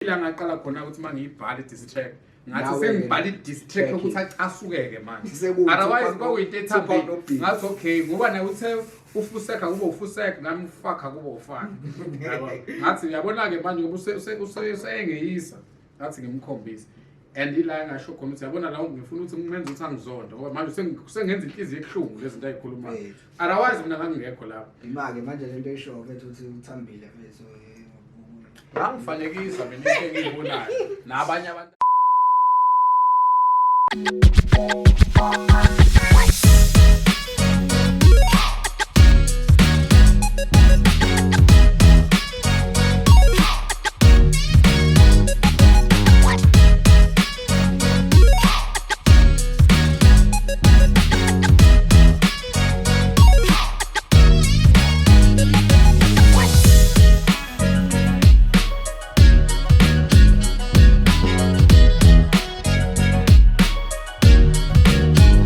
Ila ngaqala khona ukuthi mangiyibhala i-diss track, ngathi Nawe- sengibhala i-diss track Track ukuthi acasukeke manje. Sekuwu Otherwise Tupac kwakuyinto Tupac ethambile. no-Biggie. Ngathi okay, ngoba naye uthe ufuseka kube ufuseka, nami ufaka kube ufaka. Yabo. Ngathi uyabona-ke manje ngoba usengeyisa. Ngathi ngimkhombise. And ila engasho khona ukuthi yabona la ngifuna ukuthi ngimenze ukuthi angizonde ngoba manje usengenza inhliziyo ebuhlungu lezi zinto ayikhulumayo. Mfethu. Otherwise mina ngangingekho lapho. Ima-ke manje lento eshoyo mfethu uthi uthambile mfethu. Ngangifanekisa mina into engiyibonayo nabanye abantu.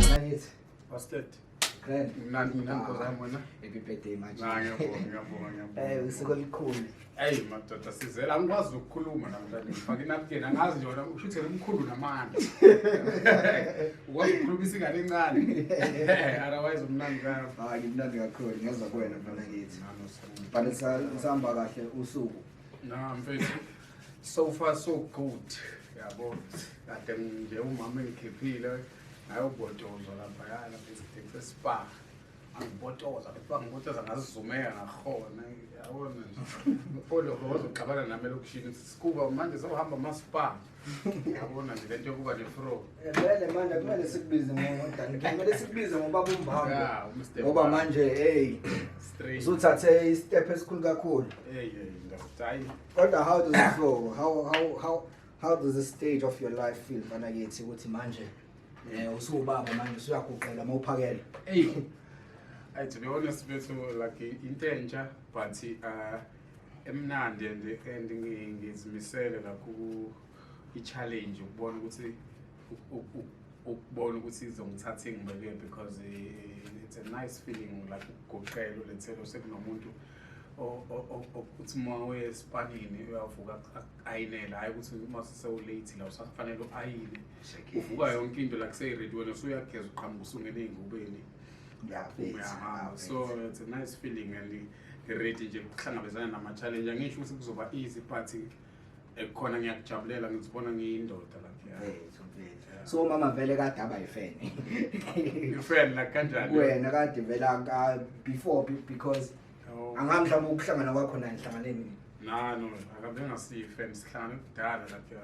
Bakithi, Bastard. grand. Mnandi mnandi Nkosi yami wena. Happy birthday manje. Na ngiyabonga, ngiyabonga, ngiyabonga. Usuku olukhulu. Eyi madoda, sizela angikwazi ukukhuluma namhlanje, ngifake inapkin, angazi nje wena usho ukuthi umkhulu namandla. Ukwazi ukukhulumisa ingane encane. Otherwise umnandi kabi. Hayi, ngimnandi kakhulu, ngezwa kuwena mfana kithi. But sihamba kahle usuku. Na mfethu. So far so good. Yabo. Kade nje umama engikhiphile ngayobhotozwa lapha yana mfethu spa. Angibotoza, bethi bangibotoza ngazizumeka ngakhona. Yabona nje. Oloko wazoxabana nami elokishini ukuthi sikuba manje sewuhamba ama-spa. Yabona nje lento yokuba ne-fro. Vele manje kumele sikubize ngodani, kumele sikubize ngobaba uMbambo. Yeah, uMr. Ngoba manje hey, Straight. usuthathe i-step esikhulu kakhulu. Hey, hey, ndoda. Hayi. Kodwa how does it flow? How does the stage of your life feel mfana kithi ukuthi manje usuwubaba manje usuyaguqela mawuphakela? Hey. Hey, to be honest mfethu, like into entsha but emnandi and ngizimisele like i-challenge ukubona ukuthi ukubona ukuthi izongithatha ingibeke because it's a nice feeling like ukuguqela ulethelo sekunomuntu uthi uma uye esipanini uyavuka ayinele, hhayi ukuthi uma sewu-late la usafanele u-ayine, uvuka yonke into like seyi-ready, wena usuyageza uqhamuka usungena ey'ngubeni. Uyahamba. So it's a nice feeling and ngi-ready nje ukuhlangabezana nama-challenge. Angisho ukuthi kuzoba easy but khona ngiyakujabulela, ngizibona ngiyindoda like, yeah. Mfethu, mfethu. So mama vele kade aba yi-fan. I-fan like kanjani? Wena kade vele before because Oh. angazi mhlawumbe ukuhlangana kwakho naye nihlangane nini? Na no, akabe ngasiyi-fan, sihlangane kudala like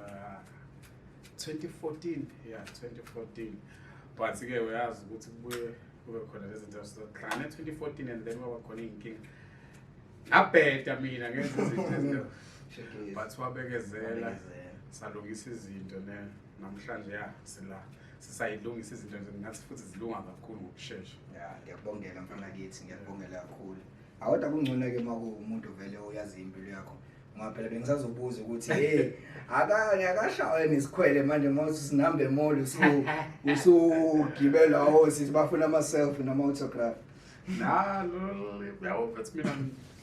2014, yeah, 2014. But ke uyazi ukuthi kubuye kube khona lezi zinto, sihlangane 2014 and then kwaba khona iy'nkinga. Ngabheda mina ngenza izinto ezinto. But wabekezela, Wabekezela. salungisa izinto ne namhlanje ya sila sisayilungisa izinto nje, ngathi futhi zilunga kakhulu ngokushesha. Ya, ngiyakubongela mfana kithi, ngiyakubongela kakhulu. Awodwa kungcono ke uma kuwumuntu vele oyazi impilo yakho. Ngoba phela bengisazobuza ukuthi hey, akashawe nesikhwele manje uma usinhambe emall usugibela osisi bafuna ama selfie nama autograph. Na lo yabo mfethu, mina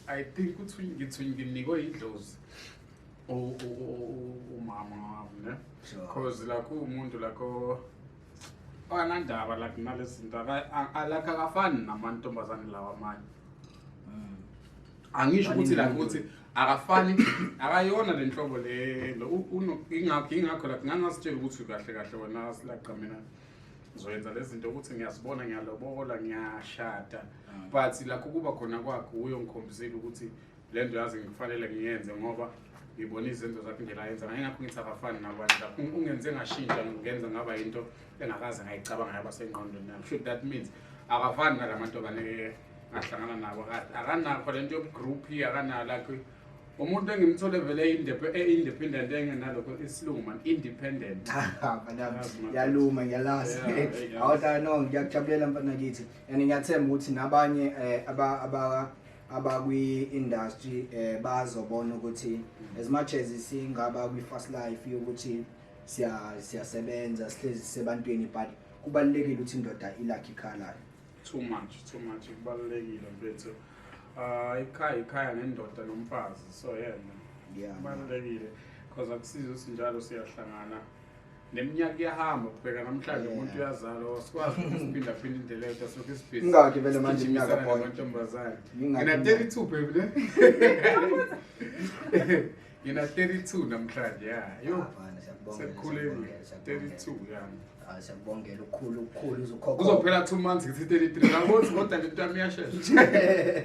I think ukuthi ngithi nginikwe idlozi umama wami ne. Cause like umuntu like anandaba like nalezi zinto like akafani namantombazane lawa amanye. Angisho ukuthi like ukuthi akafani, akayona le nhlobo le ingakho like ngangasitshela ukuthi kahle kahle wena silaqa mina ngizoyenza lezi zinto ukuthi ngiyazibona, ngiyalobola, ngiyashada. But lakho kuba khona kwakho uyongikhombisile ukuthi le nto yazi ngifanele ngiyenze ngoba ngibona izenzo zakhe indlela ayenza ngayo. Ingakho ngithi akafani nabanye, lapho ungenze ngashintsha, ngenza ngaba into engakaze ngayicabanga yaba sengqondweni yami. Should that means akafani nala mantombazane ngahlangana nabo, akanakho lento yobu-group, akanalo like umuntu engimthole vele independent engenalokho isilungu man, independent. Mfana, Yazi, madoda. yaluma ngiyalazi. Yeah, yeah. Awuta no, ngiyakujabulela mfana kithi. And ngiyathemba ukuthi nabanye aba abakwi-industry bazobona ukuthi as much as singaba kwi-fast life yokuthi siyasebenza sihlezi sisebantwini, but kubalulekile ukuthi indoda ilakhe ikhaya layo. Too much, too much kubalulekile mfethu. Ikhaya ikhaya nendoda nomfazi, so yeah man. Kubalulekile. Because akusizo sinjalo, siyahlangana neminyaka iyahamba. Bheka namhlanje, umuntu uyazalwa, sikwazi ukuthi siphinda phinda indlela yethu, asilokhu sibhizi. Ingakhi vele manje iminyaka, boy? Amantombazane. Ingakhi Ngina iminyaka? 32, baby, ne ngina 32 namhlanje, ya yo. Ah, mfana, siyakubongela, Sekukhuleni. siyakubongela, siyakubongela. 32, ya. Ah, siyakubongela, ukukhulu ukukhulu uzokhokha. Kuzophela 2 months ngithi 33, ngakuthi kodwa lento yami iyashesha.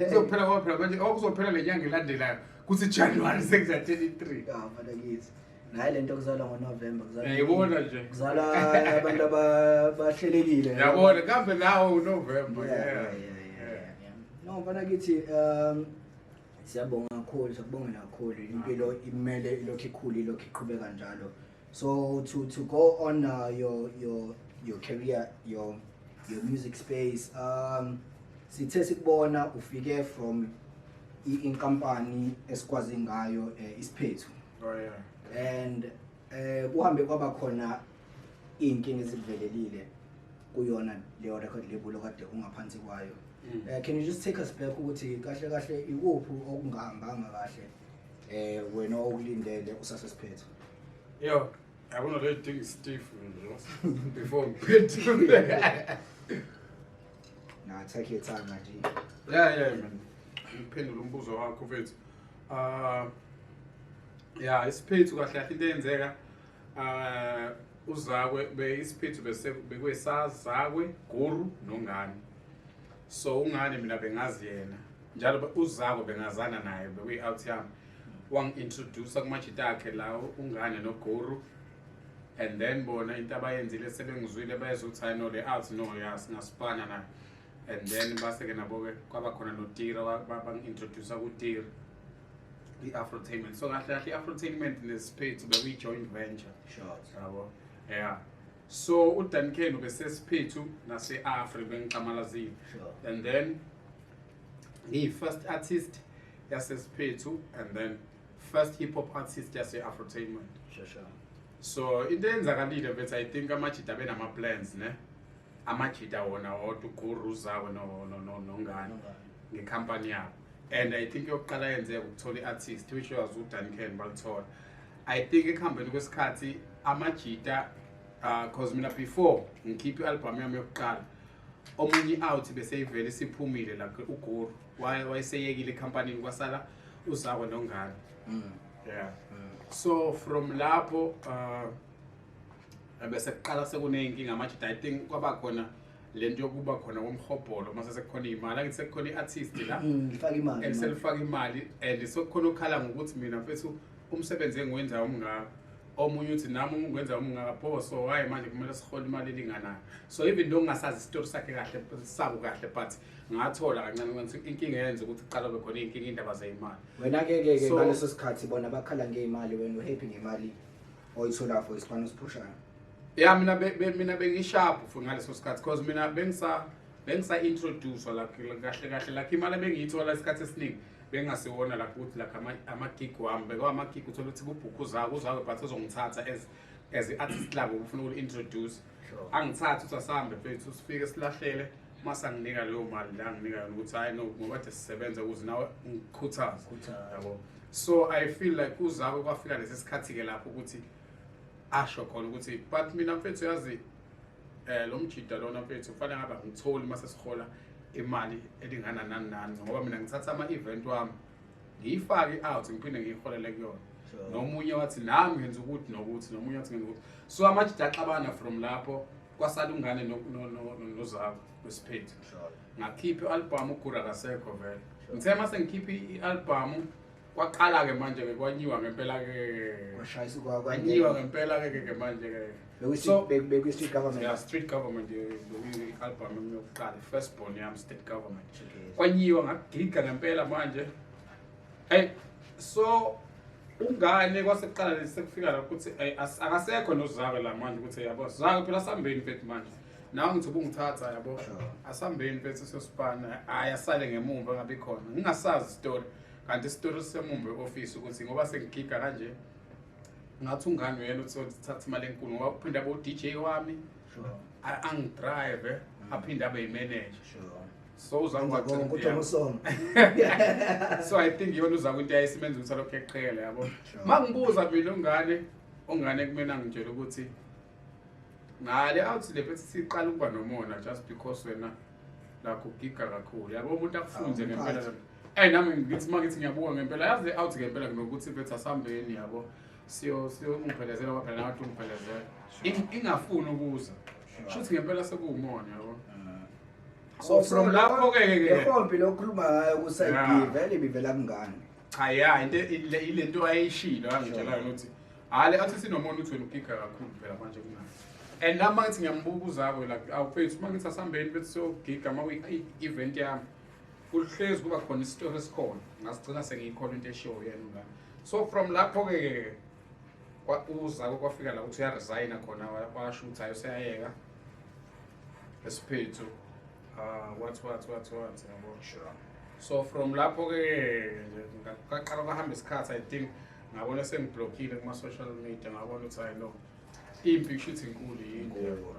Kuzophela kwaphela manje, okuzophela le nyanga elandelayo kuthi January sekuza 33. Ah, mfana kithi. Naye lento kuzalwa ngoNovember, kuzalwa Yayibona nje. Kuzalwa abantu abahlelekile. Yabona kambe nawo uNovember. Yeah. No, mfana kithi, siyabonga kakhulu, siyabonga kakhulu. Impilo imele ilokhu ikhulu, ilokhu iqhubeka njalo. So to go on your career, your music space, sithe sikubona ufike from inkampani esikwazi ngayo, isiphethu. Oh yeah. And kuhambe kwaba khona inkinga ezikuvelelile kuyona leyo record label okade ungaphansi kwayo. Can you just take us back ukuthi kahle kahle ikuphi okungahambanga kahle wena okulindele usasesiphethu? Yo, yabona le thing stiff nje before ngiphendule. Na, take your time manje. Yeah, man. Ngiphendula umbuzo wakho, mfethu. Yeah, isiphethu kahle kahle into eyenzeka, uzakwe be isiphethu bese bekwesazakwe Guru nongane. So ungane mina bengazi yena. Njalo uzakwe bengazana naye, bekuyi out yami. Wangi-introduce kumajita akhe lawo, ungane noGuru. And then bona into abayenzile, sebengizwile bayeza ukuthi hayi no, le out no ya singasipana nayo. And then base-ke nabo-ke kwaba khona noTira, bangi-introduce kuTira, i-Afrotainment. So kahle kahle i-Afrotainment nesiphethu bekuyi-joint venture. Yabo, yeah. So uDuncan ubesesiphethu nase-Afri, bengixamalazile. And then ngiyi-first artist yasesiphethu and then first hip hop artist yase-Afrotainment. Sure sure So into eyenzakalile bethi, I think amajita benama-plans ne, amajita wona wodwa, uGuru, zawe nongane ngekhampani yabo. And I think yokuqala yenzeka ukuthola i-artist, which was uDuncan, balithola. I think ekuhambeni kwesikhathi amajita, cause mina before ngikhiphe i-album yami yokuqala, omunye i-out beseyivele isiphumile, like uGuru wayeseyekile ekhampanini, kwasala uzakwe nongane. Yeah. So from lapho bese kuqala sekuneyinkinga manje. I think kwaba khona lento yokuba khona komhobholo mase sekukhona imali, angithi sekukhona i-artist la. Ngifaka imali. And selifaka imali and sekukhona okhala ngokuthi mina mfethu umsebenzi engiwenzayo umngaka, omunye uthi nami uma ungenza umngaka pho, so hayi manje kumele sihole imali elinganayo. So even though ngingasazi isitori sakhe kahle, sabo kahle, but ngathola kancane ukuthi inkinga yenza ukuthi kuqala kube khona iy'nkinga, iy'ndaba zey'mali. Wena ke ngaleso sikhathi bona bakhala ngeyimali, wena uhappy ngemali oyithola for isipano siphushayo? Ya, mina mina bengisharp for ngaleso sikhathi, because mina bengisa introduce like kahle kahle like imali ebengiyithola isikhathi esiningi bengasiwona like ukuthi like ama gig wami bekawa ama gig, uthola ukuthi kubhukhu zakho uzakho, but uzongithatha as i-artist labo ufuna ukuli-introduce. Angithathe ukuthi asambe mfethu, sifike silahlele, mase anginika leyo mali la anginika yona ukuthi hayi no, ngoba kade sisebenza ukuze nawe ngikhuthaze. Khuthaze. Yabo, so I feel like uzako kwafika lesi sikhathi-ke lapho ukuthi asho khona ukuthi but mina mfethu yazi lo mjida lona mfethu kufanele ngabe angitholi mase sihola imali elingana nani nani, ngoba mina ngithatha ama-event wami ngiyifake i-out ngiphinde ngiyiholele kuyona. Nomunye wathi nami ngenza ukuthi nokuthi, nomunye wathi ngenza ukuthi, so amajida axabana. From lapho kwasala ungane nozakho kwesiphethu. Ngakhipha i-album, uGuru akasekho vele. Ngithe mase ngikhipha i-album kwaqala-ke manje-ke kwanyiwa ngempela-ke. Kwashayisa. Kwanyiwa ngempela-ke ke manje-ke. So- Bekwi-street government. Yeah, street government, bekuyi-album yami yokuqala, i-first born yami, state government. Okay. Kwanyiwa, ngagiga ngempela manje. Hey, so ungane kwasekuqala sekufika lapho ukuthi ey, akasekho nozakwe la manje ukuthi yabo zakwe phela asambeni mfethu manje, nawe ngithi ubungithatha yabo. Asambeni mfethu siyosipana, hayi asale ngemumva ngabi khona, ngingasazi isitori, kanti isitori sisemumva e-office ukuthi ngoba sengigiga kanje ngathi ungane uyena uthi uthatha imali enkulu ngoba uphinde abe u-DJ wami, angidrive, aphinde abe yi-manager. So uZakwe Konke uThomasongo. So I think iyona uZakwe into yayisimenza ukuthi alokhu eqhela, yabo. Sure. Mangibuza mina ungane kumina ngitshela ukuthi ngale out le phethi siqala ukuba nomona just because wena lakho ugiga kakhulu, yabo, umuntu akufunze ngempela. Awumphathi. Nami ngithi mangithi ngiyabuka ngempela, yazi le out ngempela kunokuthi phethi asambeni, yabo, siyo siyo ungiphelezela kwaphela nawe ungiphelezela. Ingafuni ukuza. Shuthi ngempela sekuwumona, yabo. So from lapho ke ke Le hombi lokhuluma ngayo ku side Yeah. B vele ibivela kungane. Cha, ya, into ile nto ayishilo angitshela yona ukuthi hale athi sinomona ukuthi wena ugiga kakhulu phela manje kunani. And nami mangithi ngiyambuka uZakwe like awufethu mangithi asambeni bethi siyogiga ma kwi-event yami kuhlezi kuba khona isitori esikhona ngasigcina sengiyikholwa into eshiwo yena ungane. So from lapho ke uZakwe kwafika la ukuthi uyaresigna khona, washo ukuthi hayi useyayeka esiphethu, what what what what, yabo. Sure. So from lapho ke ngaqala kwahamba isikhathi, I think ngabona sengiblockile kuma social media, ngabona ukuthi hayi no, impi kushuthi inkulu yini. Inkulu.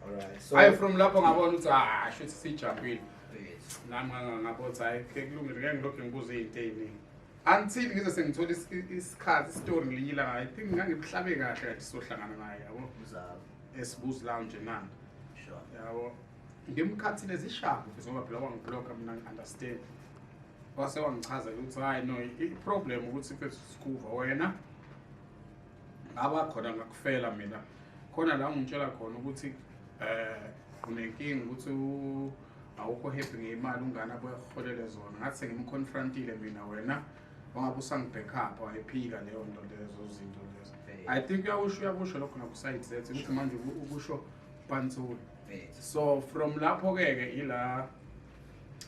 Alright. So Hayi, from lapho ngabona ukuthi ah, shuthi sijampile. Yes. Nami ngabona ukuthi hayi ke kulungile, ngeke ngilokhu ngibuza izinto ey'ningi until ngize sengithola isikhathi isitori ngelinye ilanga. I think ngangibuhlabe kahle kade sizohlangana naye, yabo, Uzakwe. esibuzi lounge nanda. Sure. Yabo, ngimkhathile zishabu futhi ngoba phela wangiblocka mina, ngi-understand, wase wangichazela ukuthi hayi no, i-problem ukuthi mfethu sikuva wena ngaba khona ngakufela mina khona la ungitshela khona ukuthi unenkinga ukuthi awukho happy ngemali ungane abuye akuholele zona. Ngathi sengimconfrontile mina, wena wangabe usangi-backup, wayiphika leyo nto, lezo zinto lezo. I think uyakusho lokho naku-side Z ukuthi manje ukusho pantsula. Yes. So from lapho ke ke ila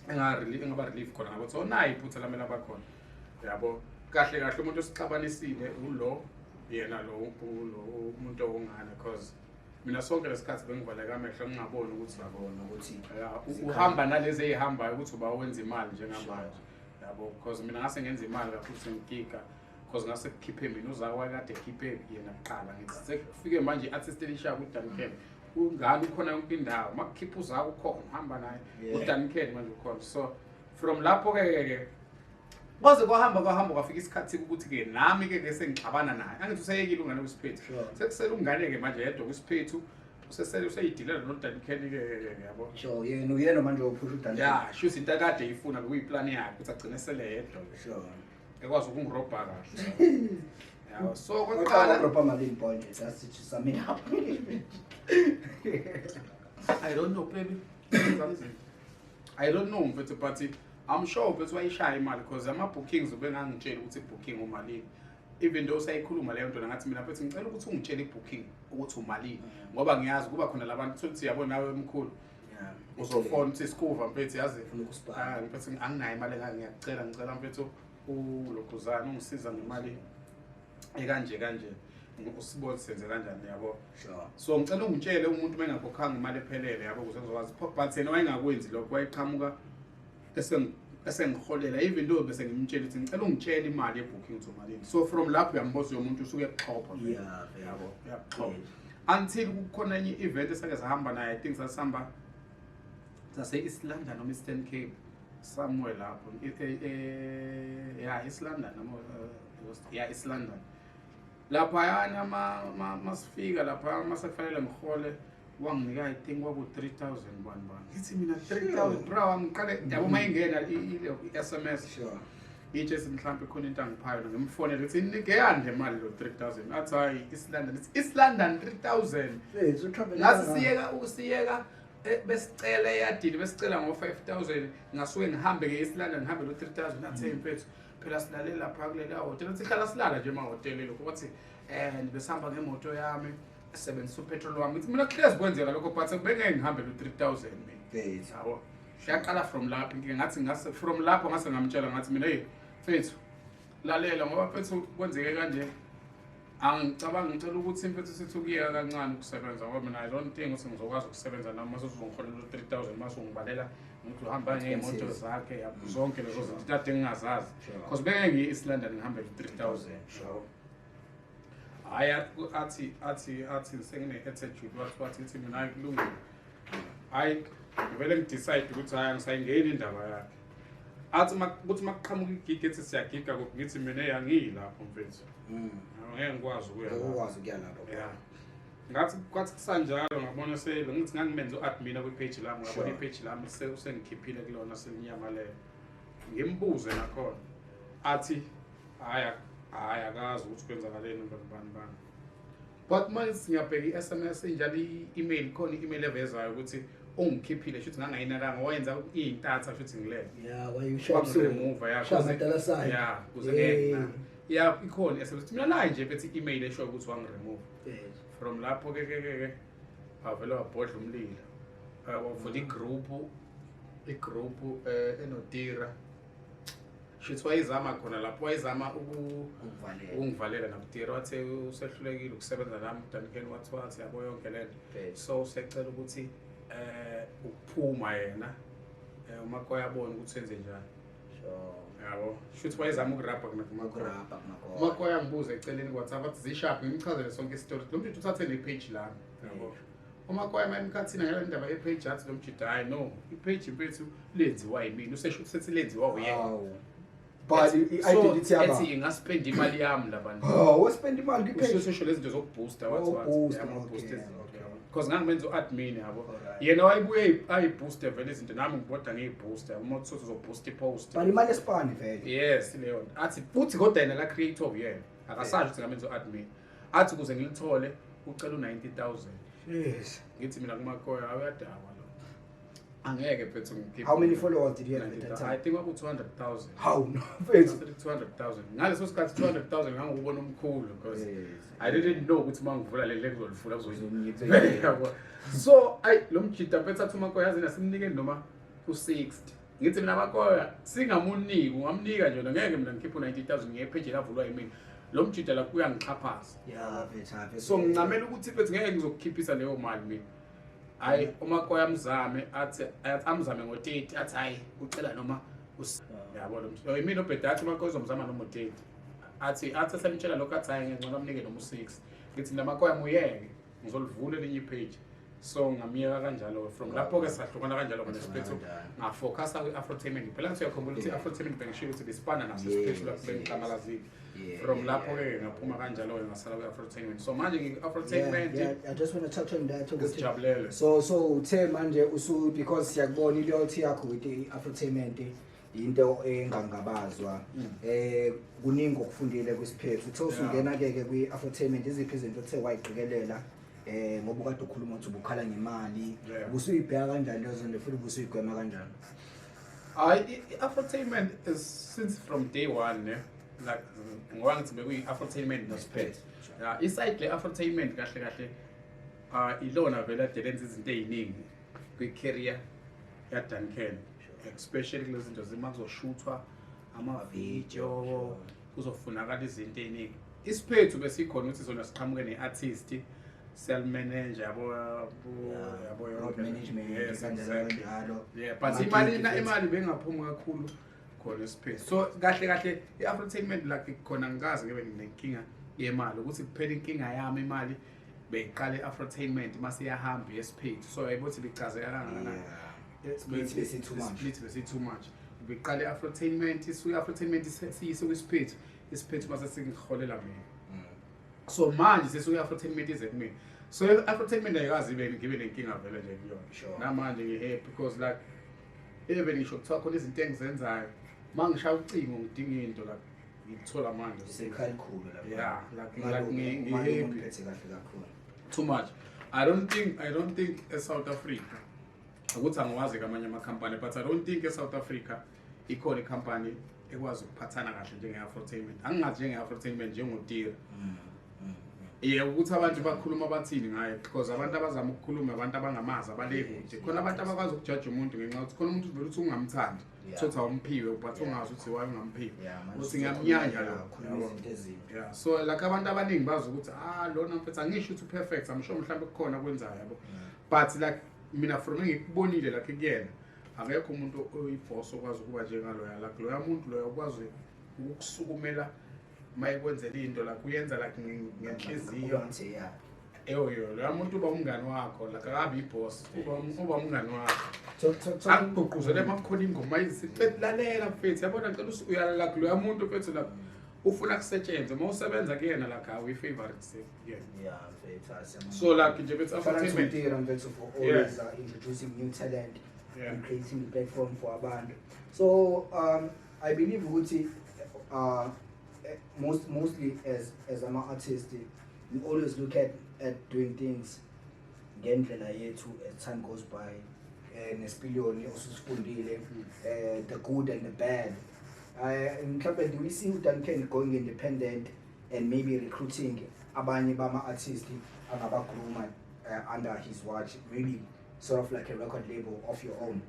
engaba relief khona, ngabo so nayi iphutha lami labakhona, yabo. Kahle kahle umuntu osixabanisile ulo yena lo ulo umuntu owungane, cause mina sonke lesikhathi bengivaleka amehlo ngingaboni ukuthi Babona ukuthi ya, uhamba nalezi ey'hambayo ukuthi uba wenza imali njengamanje, yabo, because mina ngase ngenza imali kakhulu sengigiga, because ngase kukhiphe mina, uZakwe kade ekhiphe yena kuqala. Ngithi sekufike manje i-artist elisha kuDuncan, ungane ukhona yonke indawo, makukhipha uZakwe ukhona uhamba naye. uDuncan manje ukhona. So from lapho ke ke kwaze kwahamba kwahamba kwafika isikhathi ukuthi ke nami ke ke sengixabana naye, angithi useyekile ungane kwisiphethu. Sekusele ungane ke manje yedwa kwisiphethu, usesele useyidilela noDuncan ke ke, yabo. Sure, yena uyena manje ophusha uDuncan. Ya, shuthi into akade eyifuna bekuyiplani yakhe ukuthi agcine sele yedwa ke. Ekwazi ukungirobha kahle, yabo. So Waqala kwaqala drop malini point just to sum it up. I don't know, baby, I don't know mfethu, but I'm sure mfethu wayishaya imali because ama-bookings ubengangitsheli ukuthi i-booking umalini, even though sayikhuluma leyo nto. Ngathi mina mfethu ngicela ukuthi ungitshele i-booking ukuthi umalini, ngoba ngiyazi kuba khona labantu thothi, yabo, nawe mkhulu, uzofona uthi sikuva mfethu, yazi, Ufuna ukusipana. Ah, mfethu anginayo imali engaka, ngiyakucela, ngicela mfethu ulokhuzana ungisiza ngemali ekanje kanje, usibone senze kanjani, yabo. So ngicela ungitshele umuntu uma engakhokhanga imali ephelele, yabo, ukuze ngizokwazi. But yena wayengakwenzi lokho, wayeqhamuka esengiholela even though bese ngimtshela ukuthi ngicela ungitshele imali ye-booking ukuthi umalini. So from lapho uyamboza umuntu usuke ekuxhopha vele. Yabo, uyakuxhopha until kukhona enye i-event esake sahamba naye. I think sasihamba sase-East London noma Eastern Cape, somewhere lapho. Ya, East London noma ya, East London laphayana. Masifika lapha masekufanele ngihole, wanginika I think kwaku-3000 bani bani. Ngithi mina 3000, bra, ngiqale, yabo, uma ingena i-SMS itshe mhlawumbe khona into angiphayo, ngimfonele ukuthi nike yani le mali lo 3000, athi hayi, East London. It's East London 3000. Yes, utravel. Ngase siyeka usiyeka, besicela eyadini, besicela ngo-5000, ngasuke ngihambe ke East London ngihambe lo 3000. Athi hey mfethu, phela silalela lapha kulela hotela, sihlala silala nje emahhotela lokho, wathi besihamba ngemoto yami, sisebenzisa upetrol wami. Ngithi mina kuhlezi kwenzeka lokho, but bengeke ngihambe lo 3000 mina. Yabo, yaqala from lapho inkinga. Ngathi ngase from lapho ngase ngamtshela, ngathi mina hey mfethu, lalela, ngoba mfethu kwenzeke kanje, angicabangi, ngicela ukuthi mfethu sithi ukuyeka kancane ukusebenza, ngoba mina I don't think ukuthi ngizokwazi ukusebenza nami mase uzongiholela u-3000, mase ungibalela ukuthi uhamba ngey'moto zakhe, yabo, zonke lezo zinto kade ngingazazi, because bengeke ngiye East London ngihambe u-3000. Hhayi, athi sengine-attitude, wathi wathi ithi mina hayi kulungile, hhayi. Ngivele ngidecide ukuthi hayi, angisayingeni indaba yakhe. Athi kuthi makuqhamuka igig ethi siyagiga kuphi, ngithi mina angiyilapho mfethu. Angeke ngikwazi ukuya Ngeke lapho. ukwazi ukuya lapho. Yeah. Ngathi kwathi kusanjalo ngabona sele ngithi ngangimenze u-admin kwi-page lami, ngabona i-page lami usengikhiphile kulona, selinyamalele. Ngimbuze nakhona, athi hhayi hhayi, akazi ukuthi kwenzakaleni, bani bani bani. But manje ngiyabheka i-SMS injalo, i-email khona, i-email evezayo ukuthi ungikhiphile, shuthi ngangayinakanga, wayenza iy'ntatha, shuthi ngilele. Yeah, wayishaya. Wangi-remove, ya. Shaya amadala side. Ya, kuze ngeke ya, ikhona i-SMS mina nayi nje bethi i-email eshoyo ukuthi wangi-remove. From lapho ke avele wabhodla umlilo. Wavula igroup enotira, shuthi wayezama khona lapho, wayezama Ukuvalela. Ukungivalela nakutira. Wathi usehlulekile ukusebenza nami uDuncan, wathi yabo yonke lento. So usecela ukuthi ukuphuma yena, uMakoya abone ukuthi wenze njani. Yabo, shuthi wayezama ukurabha kumakoya. Ukurabha kumakoya. UMakoya ngibuza eceleni ku-WhatsApp, athi zishaphi, ngimchazele sonke isitori, lo mjida uthathe ne-page lami, yabo. UMakoya uma emkhathini ngale ndaba ye-page, athi lo mjida, hayi no, i-page mfethu lenziwa yimina, usesho sethi lenziwa uyena. Hawu. But i-identity yaba. Ethi ingaspenda imali yami labantu. Oh, waspend imali kwi-page. Usheshe lezi zinto zokuboosta, wathi Oh, wathi booster, yama-boost izinto. Because ngangimenza u-admin, yabo. Yena wayebuye ayibooste vele izinto, nami ngibhoda ngiyiboosta uma kuthi uzoboosta i-post. But imali esipani vele. Yes, leyo nto. Athi futhi kodwa yena la creator yena akasazi ukuthi ngamenza u-admin, athi ukuze ngilithole ucela u-90 000. Ngithi mina kuMakoya, awuyadakwa lo, angeke mfethu ngikhiphe. How many followers did you have at that I time? think kwaku 200 000. How no, mfethu. 200 000 ngaleso sikhathi, 200 000 ngangubona omkhulu because I didn't know ukuthi uma ngivula leli kuzolifuna. Yabo, so ayi, lo mjida mfethu athi uMakoya yazi nasimnikeni noma u-60. Ngithi mina, Makoya, singamuniki, ungamnika nje, ngeke mina ngikhiphe u-90 000 ngepage elavulwa yimina. Lo mjida la uyangixhaphaza. Yeah, mfethu, mfethu. So ngincamela ukuthi mfethu ngeke ngizokukhiphisa leyo mali mina. Hayi, uMakoya amzame, athi amzame ngo-30, athi hayi, ucela noma yabo lo mjida yimina obheda, athi uMakoya uzomzama noma u-30, athi semtshela lokho, athi hayi, ngcono amnike noma u-6. Ngithi mina, Makoya, muyeke, ngizolivula elinye ipage. So ngamiyeka kanjalo. From lapho-ke sahlukana kanjalo nesiphethu, ngafocusa kwi-Afrotainment phela. Ngithi uyakhumbula ukuthi i-Afrotainment bengishilo ukuthi besipana naso isiphethu lapho bengixamalazile. From lapho-ke ngaphuma kanjalo-ke, ngasala kwi-Afrotainment. So manje ngiku-Afrotainment. Yeah, I just want to touch on that ukuthi Ngisijabulele. So uthe manje usu because siyakubona i-loyalty yakho with i-Afrotainment into engangabazwa. Kuningi okufundile kwisiphethu. Uthe usungena ke kwi-Afrotainment, iziphi izinto othe wayiqikelela, ngoba ukade ukhuluma ukuthi ubukhala ngemali? Ubusuyibheka kanjani lezo zinto futhi ubusuyigwema kanjani? Hayi, i-Afrotainment is since from day one, ne, like ngoba ngithi bekuyi-Afrotainment nosiphethu. Yeah, iside le-Afrotainment kahle kahle ilona vele ade lenza izinto ey'ningi kwi-career yaDuncan, especially kulezi zinto zima kuzoshuthwa amavidiyo, kuzofunakala izinto ey'ningi. Isiphethu besikhona ukuthi sona siqhamuke ne-artist, siyalimanage, yabo Road yonke. management, Yes, kanjalo exactly. kanjalo. Yeah, but Ama-gig imali futhi. Imali bengaphumi kakhulu khona isiphethu. So kahle kahle i-Afrotainment like khona ngikaze ngibe nenkinga yemali, ukuthi kuphela inkinga yami imali beyiqala i-Afrotainment mase iyahamba yesiphethu. So yayibo ukuthi bicazeka kangakanani. Split besi too much. Split besi too much. Beqala i-Afrotainment, isuke i-Afrotainment siyise kwisiphethu, isiphethu mase singiholela mina. So manje sesuke i-Afrotainment ize kumina. So i-Afrotainment ayikazi ibe ngibe nenkinga vele nje kuyona. Namanje ngi-happy because like even ngisho kuthiwa khona izinto engizenzayo, uma ngishaya ucingo ngidinga into, like ngithola manje. Isekhaya elikhulu lapha. Yeah, like Umalume- umalume ngi-happy. umphethe kahle kakhulu. Too much. I don't think eSouth Africa, ukuthi angiwazi kamanye amakhampani, but I don't think eSouth Africa ikhona ikhampani ekwazi ukuphathana kahle njenge-Afrotainment. Angingathi njenge-Afrotainment, njengotira. Yebo, ukuthi abantu bakhuluma bathini ngaye, because abantu abazama ukukhuluma abantu abangamazi, abale kude. Khona abantu abakwazi ukujaja umuntu ngenxa yokuthi khona umuntu vele uthi ungamthandi, thothi awumphiwe, but ungazi ukuthi why ungamphiwe. Yeah, manje Uthi ngiyamnyanya lo. ukhuluma Yabo. izinto ezimbi. Yeah, so like abantu abaningi bazi ukuthi ah, lona mfethu, angisho ukuthi perfect, I'm sure mhlawumbe kukhona kwenzayo, yabo. But like mina from engikubonile like kuyena, akekho umuntu oyiboss okwazi ukuba njengaloya, like loya muntu loya ukwazi ukukusukumela mayekwenzela into, like uyenza like ngenhliziyo. Ukuthi, yeah. Eyo yo, loya muntu uba umngani wakho, like akabi i-boss, uba umngani wakho. Talk, talk, talk. Akugqugquzele uma kukhona ingoma lalela mfethu, yabona ngicela uyalala loya muntu mfethu la ufuna kusetshenzwe, uma usebenza kuyena like awu i-favorite kuyena. Yeah, mfethu, asiyabonga. So like nje mfethu Shout out to entertainment. Ntira mfethu for always introducing new talent and creating the platform for abantu. So I believe ukuthi mostly as ama artist we always look at doing things ngendlela yethu as time goes by, nesipiliyoni osusifundile, the good and the bad. Mhlawumbe do we see uDuncan going independent and maybe recruiting abanye bama artists angabagrooma under his watch, maybe sort of like a record label of your own?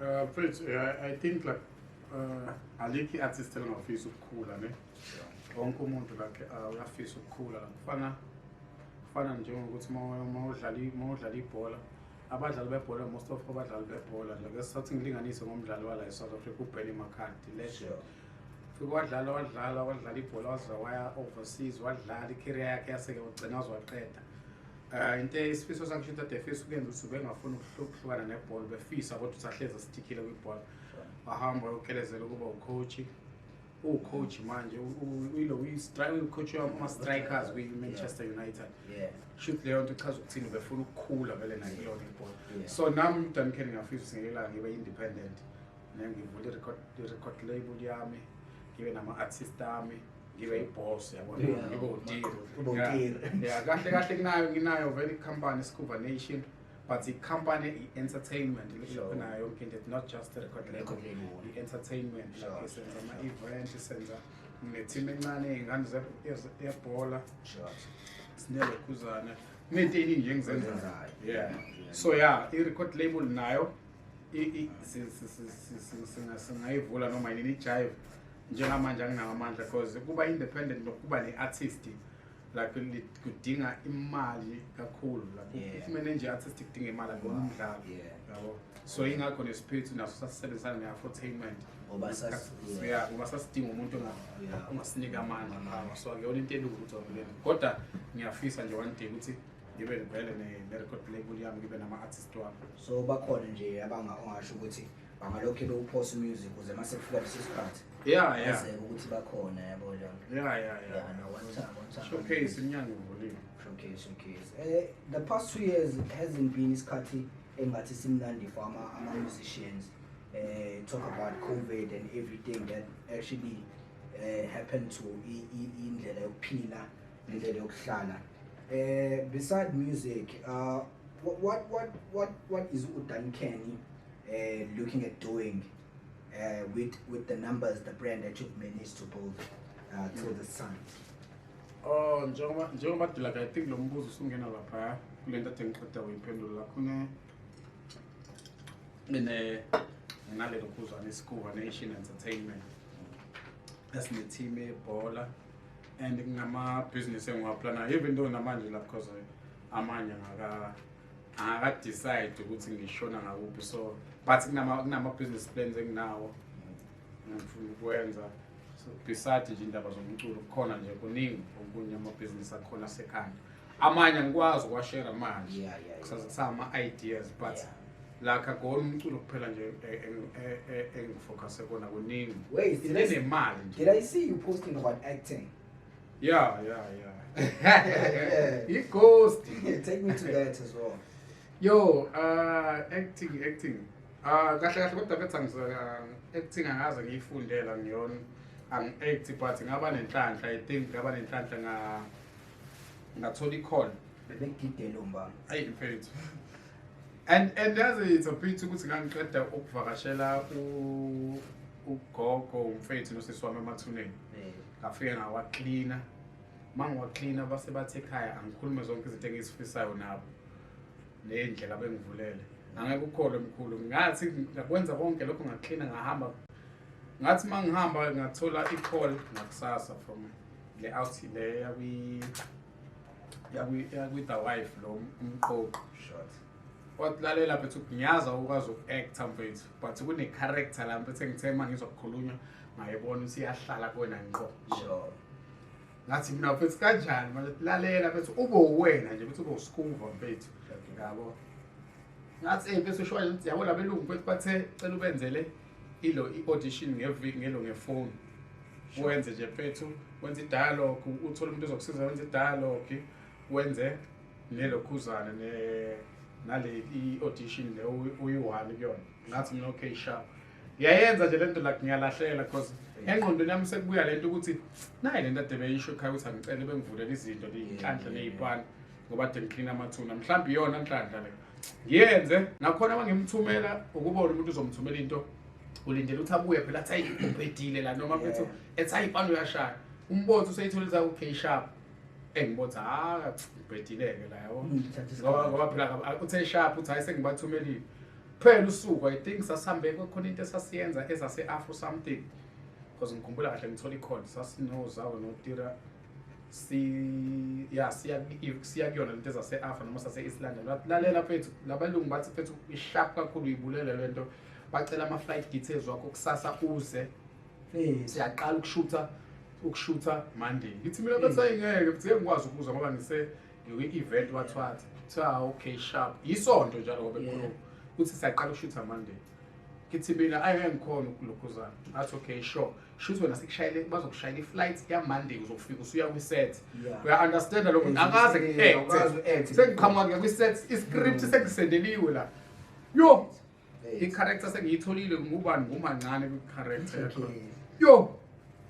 Mfethu, I think like alikho i-artist elingafisi ukukhula, ne? Wonke umuntu like uyafisa ukukhula, like kufana njengokuthi uma udlala ibhola, abadlali bebhola, most of abadlali bebhola nje, ake sathi ngilinganise ngomdlali wala e-South Africa, uBenny McCarthy, legend. Fike wadlala, wadlala, wadlala ibhola, waze waya overseas, wadlala i-career yakhe, yaseke wagcina waze waqeda. Into isifiso sakhe sho ade efisa ukuyenza ukuthi ubengafuni ukuhlukana nebhola, ubefisa kodwa usahlezi asistikhile kwibhola. Wahamba wayokelezela ukuba u-coach, uwu-coach manje, uyilo uyi-coach wama-strikers kwi-Manchester United. Shuthi leyo nto ichaza ukuthini? Ubefuna ukukhula vele naye kulona ibhola. So nami uDuncan ngiyafisa ukuthi ngelanga ngibe independent, ne, ngivule i-record label yami, ngibe nama-artist ami, ngibe i-boss, yabona, ngibe uTira. Ube uTira. Yeah, kahle kahle nginayo vele i-company, Scuba Nation, but i-company i-entertainment nayo yonke into, it's not just a record label. Record label. I-entertainment, like senza ama-event, senza ne-team encane ey'ngane yebhola, sinelokhuzana, kunento ey'ningi nje engizenzayo. Ozenzayo. Yeah. So yeah, i-record label nayo singayivula noma yini, ijive. Njengamanje anginawo amandla because kuba independent nokuba ne-artist like kudinga imali kakhulu, like ukumele nje artist kudinga imali, akubona umdlalo, yabo. So ingakho nesiphethu naso sasisebenzisana ne-Afrotainment. Ngoba Yeah, ngoba sasidinga umuntu ongasinika amandla, power. So akuyona into elula ukuthi wavele, kodwa ngiyafisa nje one day ukuthi ngibe vele ne-record label yami, ngibe nama-artist wami. So bakhona nje abanga ongasho ukuthi bangalokhu bewuphosa music ukuze mase kufika leso sikhathi Yeah. yazeke ukuthi bakhona, yabo leyo nto. Yeah. Yeah, no, one time, one time. Showcase iminyango ivuliwe. Showcase, showcase. The past 2 years hasn't been isikhathi engathi simnandi for ama musicians. Talk about COVID and everything that actually happened to indlela yokuphila nendlela yokuhlala. Beside music, what is uDuncan looking at doing with the numbers, the brand that you've managed to build till this time? Oh, njengoba like I think lo mbuzo usungena lapha kule nto ade ngiqeda kuyiphendula kune ngine nginalelo khuzwane iScuba Nation Entertainment, esine-team yebhola and kunama-business engiwaplanayo, even though namanje la because amanye angaka-decide ukuthi ngishona ngakuphi, so but kunama-business plans enginawo ngifuna ukwenza. So beside nje indaba zomculo, kukhona nje kuningi okunye amabhizinisi akhona asekhanda, amanye angikwazi ukuwashare manje. Kusama-ideas, but like akona umculo kuphela nje engifocuse kona, kuningi. Wait, into enemali nje. Did I see you posting about acting? Yeah, i-ghost. Take me to that as well. Yo, acting, kahle kahle kodwa bethi acting angaze ngiyifundela, ngiyona angi-act, but ngaba nenhlanhla, I think ngaba nenhlanhla ngathola i-call. Bebekugidela umbamba. Ayi mfethu, and yazi it's a pity ukuthi ngangiqeda ukuvakashela ugogo, umfethu nosisi wami emathuneni. Ngafike ngawaklina, uma ngiwaklina base bathi ekhaya angikhulume zonke izinto engizifisayo nabo ney'ndlela bengivulele. Angeke ukholwe mkhulu, ngathi ngakwenza konke lokho, ngaklina, ngahamba. Ngathi uma ngihamba ngathola i-call ngakusasa from le out le yakwi The Wife, lo umqoqo. Wathi, "Lalela mfethu, ngiyazi awukwazi uku-acta mfethu, but kune-character la mfethu engithe uma ngizwa kukhulunywa ngayibona ukuthi iyahlala kuwena ngqo." Ngathi mina mfethu kanjani manje, lalela mfethu, ube uwena nje mfethu, ube uskuva mfethu, yabo. Ngathi hey mfethu, usho nje yabo labelungu mfethu bathe cela ubenzele ilo i-audition ngeviki ngelo ngefoni, wenze nje mfethu, wenze i-dialogue, uthole umuntu ozokusiza wenze i-dialogue, wenze nelokhuzana ne nale i-audition le uyi-one kuyona. Ngathi mina okay, sharp, ngiyayenza nje lento, like ngiyalahlela because engqondweni yami sekubuya lento ukuthi nayi lento ade beyisho ekhaya ukuthi angicele bengivulele izinto ley'nhlanhla ney'pani ngoba ade ngiklina amathuna, mhlawumbe iyona nhlanhla le ngiyenze. Nakhona uma ngimthumela, ukubona umuntu uzomthumela into, ulindele ukuthi abuye phela athi ayi ubhedile la, noma mfethu ethi ayi ipani uyashaya, umbotho useyitholisa okay sharp, engibotha ha ubhedile-ke la, yabo. Ngoba phela uthe sharp, uthi hayi sengibathumelile. Phela usuku I think sasihambe khona into esasiyenza ezase-Afro something, because ngikhumbula kahle ngithola i-call, sasinozawo notira si ya siya siya kuyona lento ezase-Afro noma sase-East London. Lalela mfethu, labalungu bathi mfethu i-sharp kakhulu, uyibulele lento, bacela ama-flight details wakho kusasa uze, siyaqala ukushutha Monday. Ngithi mina bathi ayingeke futhi ngeke ngikwazi ukuza ngoba ngise ngikwi-event wathwathi. Kuthiwa okay sharp, isonto njalo ngoba ekhuluma ukuthi siyaqala ukushutha Monday. Ngithi mina ayingeke ngikhona ukulokhuzana. Ngathi okay sure, shuthi wena sikushayele, bazokushayela i-flight ya Monday, uzofika usuya kwi-set. Uya-understanda lokho, akaze ngi-act, sengiqhamuka ngiya kwi-set, i-script sengisendeliwe la, yo, i-character sengiyitholile, ngubani, ngumancane kwi-character yakho. Yo,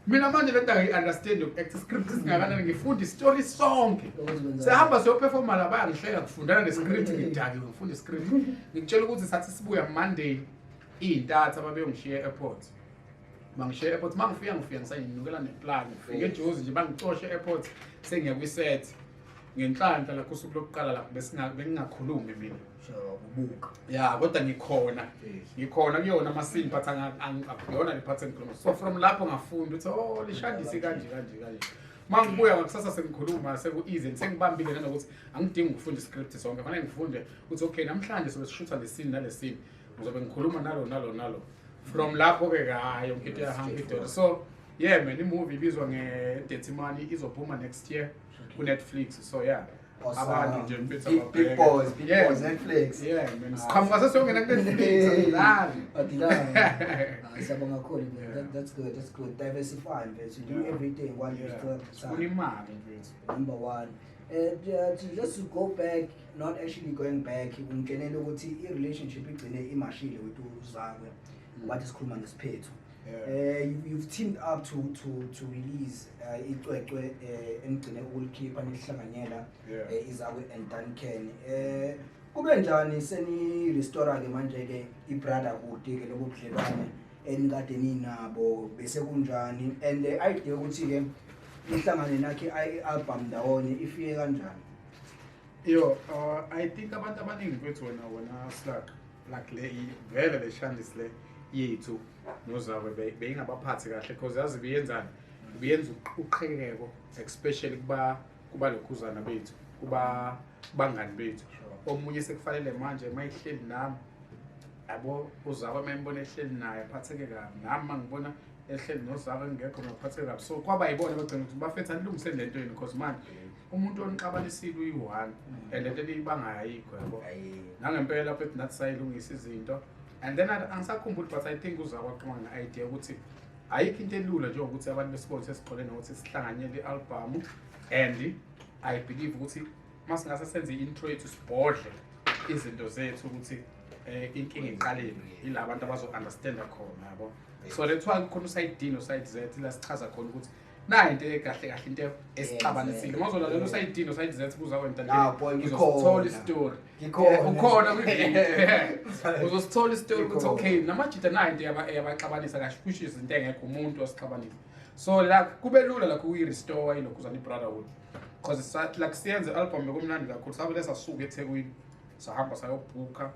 mina manje lento angiyi-understand yoku-act, script singakanani, ngifunda isitori sonke, sihamba siyoperforma la, bayangihleka, kufundana ne-script, ngidakiwe, ngifunda i-script. Ngikutshela ukuthi sathi sibuya Monday iy'ntatha, babeyongishiya e-airport, bangishiya e-airport, uma ngifika ngifika ngisanginukela neplan, ngifike ejozi nje, bangicoshe e-airport, sengiya kwi-set. Ngenhlanhla lakho usuku lokuqala lapho bengingakhulumi mina. Ubuka. Ya, kodwa ngikhona, ngikhona kuyona ama-scene, but akuyona le part engikhuluma. So from lapho ngafunda ukuthi oh, lishandise kanje kanje kanje. Uma ngibuya ngakusasa sengikhuluma, seku-easy and sengibambile nanokuthi angidingi ukufunda iscript sonke, fanele ngifunde ukuthi okay, namhlanje sobe sishutha le scene nale scene, ngizobe ngikhuluma nalo nalo nalo. From lapho-ke hayi, yonke into iyahamba idoda. So yeah man, i-movie ibizwa nge-Dirty Money, izophuma next year ku-Netflix, so yeah. Awesome. Abantu nje mfethu Big, ababheke. big boys, big boys, Netflix. Yeah man, siqhamuka sesiyongena ku-Netflix, asidlali. Adilani. Ah, siyabonga kakhulu, man. That's good, that's good. Diversify, mfethu. Do everything while you still have the Sifuna time. imali mfethu. Number one. To just to go back, not actually going back, ungitshenele ukuthi i-relationship igcine imashile with uZakwe, wathi sikhuluma ngesiphethu. You've teamed up to release icwecwe enigcine ukulikhipha nihlanganyela, iZakwe and Duncan. Kube njani seni restore ke manje ke i-brotherhood ke, lobo budlelwane enikade ninabo, bese kunjani, and the idea ukuthi ke nihlangane nakhe i-album ndawonye ifike kanjani? Yo, I think abantu abaningi mfethu, wena Slack, like le vele le shandis le yethu noZakwe beyingabaphathi kahle because yazi biyenzani, biyenza uqhekeko, especially kuba lokhuzana bethu, kuba bangani bethu. Omunye sekufanele manje mayihleli nami, yabo, uZakwe mayimbona ehleli naye aphatheke kabi, nami mangibona ehleli noZakwe ngekho ngaphatheke kabi. So kwaba yibona bagcina ukuthi bafethu anilungiseni lento yenu, because manje umuntu onixabanisile uyi-one and lento eniyibangayo ayikho, yabo. Nangempela futhi nathi sayilungisa izinto and then angisakhumbuli, but I think uZakwe waqhamuka ne-idea ukuthi ayikho into elula njengokuthi abantu besibone sesixole nokuthi sihlanganyele i-albhamu, and I believe ukuthi uma singase senze i-intro yethu, sibhodle izinto zethu ukuthi inkinga iqalile, yila abantu abazo-understanda khona, yabo. So that's why kukhona uside D no-side Z la sichaza khona ukuthi nayi into kahle kahle into esixabanisile. Uma uzolalela uside D no-side Z kuzakwenta Ah, boy, ngikhona. uzosithola isitori. Ngikhona. Ukhona kwi-video, uzosithola isitori ukuthi Ngikhona. okay, namajita nayo into eyabaxabanisa kahle, kusho izinto engekho umuntu wasixabanisa. So la kube lula lakho ukuyi-restore ilokhuzana i-brotherhood because like siyenze i-album, bekumnandi kakhulu. Sabe sasuka eThekwini, sahamba sayobhukha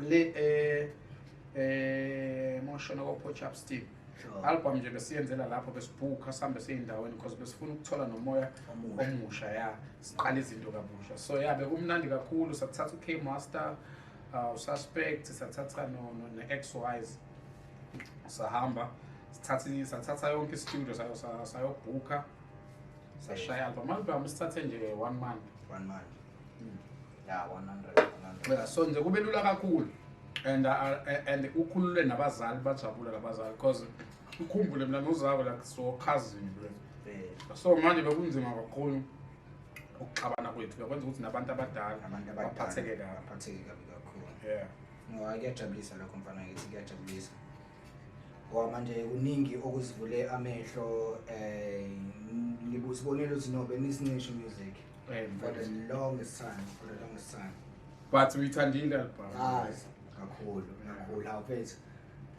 le moshona ko-Port Shepstone. Album nje besiyenzela lapho, besibhukha sihambe seyindaweni because besifuna ukuthola nomoya Omusha. omusha, ya, siqala izinto kabusha. So ya, bekumnandi kakhulu. Sathatha u-K Master, uSuspect, sathatha no-X Wise, sahamba sithatha sathatha yonke istudio sayobhukha. Sashaya album. Album sithathe nje one month. One month. Yeah, 100 100. Yeah, so nje kube lula kakhulu and ukhulule nabazali, bajabula labazali because ukhumbule mina noZakwe like so cousin. So manje bekunzima kakhulu ukuxabana kwethu, bekwenza ukuthi nabantu abadala Abantu abadala baphatheke kabi. Baphatheke kabi kakhulu. No, hayi, kuyajabulisa lokho, mfana ngithi kuyajabulisa. Ngoba manje kuningi okuzivule amehlo, ngibusibonile ukuthi no benisincishe music for the longest time, for the longest time. But uyithandile album? Ah, kakhulu kakhulu, hawu mfethu.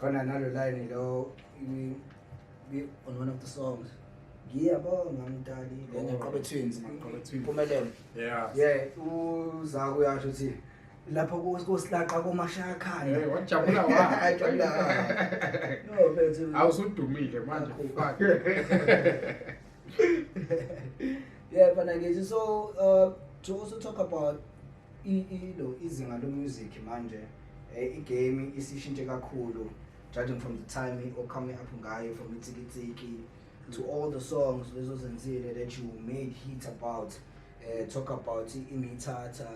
Khona nalo line lo on one of the songs. Ngiyabonga mdali, lena Oh, Maqwabe Twins. Maqwabe Twins. Impumelelo. Yeah, uZakwe uyasho ukuthi lapho kusilaqa komashakhanda. Hey, wajabula wa. Wajabula. No, mfethu. Awusudumile manje. Kakhulu. Fuck. Yeah, but I guess so to also talk about Ilo izinga lo music manje, igame isishintshe kakhulu judging from the time o coming up ngayo, from itsikitsiki to all the songs lezo zenzile that you made hit about, talk about imithatha,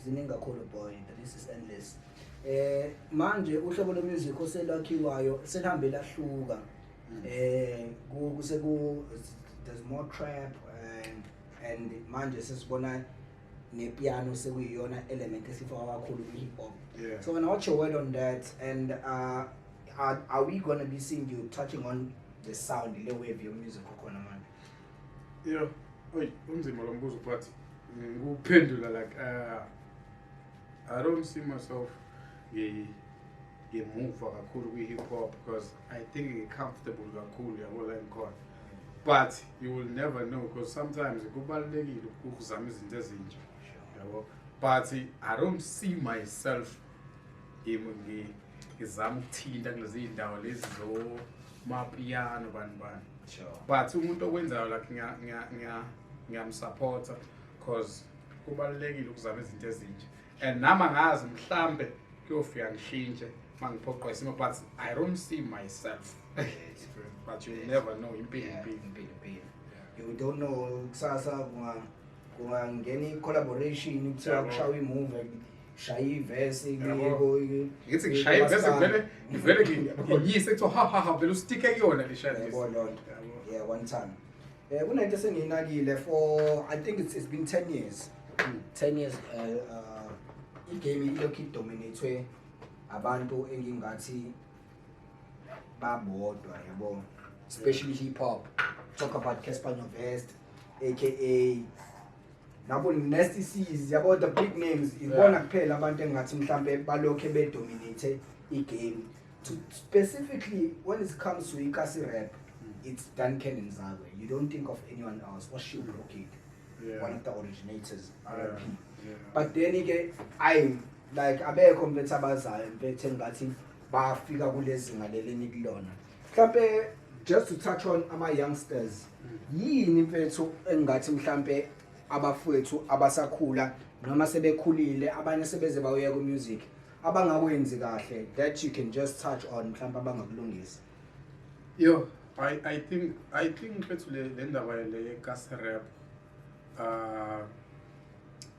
ziningi kakhulu, boy, the list is endless. Manje uhlobo lo music oselakhiwayo selihambe lahluka, kuseku there's more trap and manje sesibona nepiano sekuyiyona element esifaka kakhulu kwi-hip hop. So now what's your word on that, and are we going to be seeing you touching on the sound le wave your music okhona manje? Yeah, oy, unzima lo mbuzo, but ngikuphendula like I don't see myself ngemuva kakhulu kwi-hip hop because I think ngi-comfortable kakhulu, yabo, la ngikhona, but you will never know because sometimes kubalulekile ukuzama izinto ezintsha, yabo, but I don't see myself ngizama ukuthinta kulezi iy'ndawo lezi zomapiyano bani bani. But umuntu okwenzayo like ngiyamsupporta because kubalulekile ukuzama izinto ezintsha and nami angazi, mhlambe kuyofika ngishintshe mangiphoqwa isimo, but I don't see myself, but you never know, impilo, impilo. Impilo, impilo. You don't know, kusasa kungangena i-collaboration, kuthiwa kushawa imovie, shaya ivesi. Yabo. Ngithi ngishaya ivesi, ngivele nginyise, kuthiwa ha ha ha, vele ustike kuyona le shaya. Yabo loo nto. Yabo. Yeah, one time, kunento esengiyinakile for I think it's been 10 years, 10 years, igame ilokhu idominatwe abantu engingathi babodwa, yabo, especially hip hop. Talk about Cassper Nyovest, aka nabo Nasty C's, yabo, the big names. Ibona kuphela abantu engathi mhlambe balokhe bedominate igame. To specifically when it comes to ikasi rap, it's Duncan and Zakwe. You don't think of anyone else. Oshiw Brokid, one of the originators, RIP. But then ke I like abekho mfethu abazayo, mfethu, engathi bafika kulezinga leleni kulona. Mhlambe just to touch on ama youngsters, yini mfethu engathi mhlambe abafowethu abasakhula noma sebekhulile, abanye sebeze bawuya ku music, abangakwenzi kahle that you can just touch on, mhlambe abangakulungisa? Yo, I think mfethu le ndaba le yekasi rap,